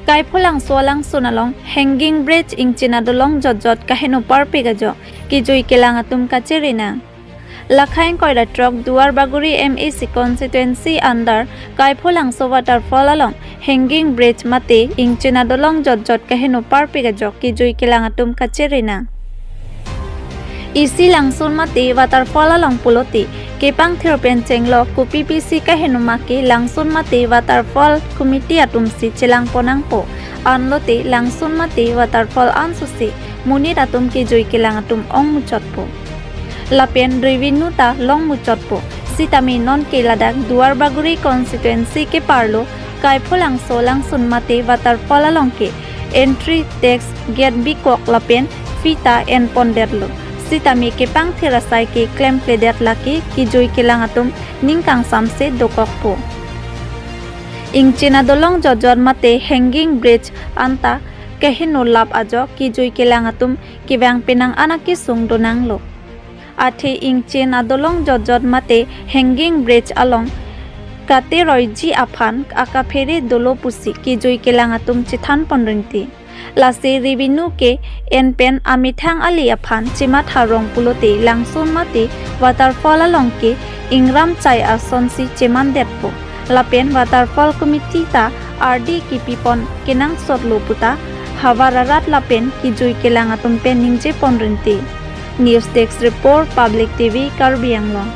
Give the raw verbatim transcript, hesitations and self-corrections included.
Kaipholangso alangsun along hanging bridge ingchin adolong jotjot kaheno parpik ajok kejui kelang atum kachere nang. Lakhai ingkoi ra throk Duarbagori M A C constituency under Kaipholangso waterfall along hanging bridge mate ingchin adolong jotjot kaheno parpik ajok kejui kelang atum kachere nang. Isi langsun mate waterfall along pulote kepangthir pen chenglok kopi pisi kaheno make langsun mate waterfall committee atumsi chelang ponnangpo. Anlote langsun mate waterfall ansusi monit atum kejui kelang atum ong muchotpo. Lapen revenue ta long muchotpo. Sitame nonke ladak Duarbagori constituency keparlo Kaipholangso langsun mate waterfall along ke entry tax gate bikok lapen fee ta en pondetlo. Sitame kepangthir asai ke klemkledet lake kejui kelang atum ning kangsamse dokokpo. Ingchin adolong jotjot mate hanging bridge anta kaheno lap ajok kejui kelang atum kevang penang anak kesung donanglo. Athe ingchin adolong jotjot mate hanging bridge along kateroiji aphan akaphere dolo pusi kejui kelang atum chethan ponringti. Lasi revenue ke en pen amethang ali aphan chematha rong pulote langsun mate waterfall along ke ingram chai asonsi chemandetpo. Lapen waterfall committee ta ardi kepipon kenangsotlo puta havar arat lapen kejui kelang atum pen ningje ponringti. News Desk Report, Public T V, Karbi Anglong.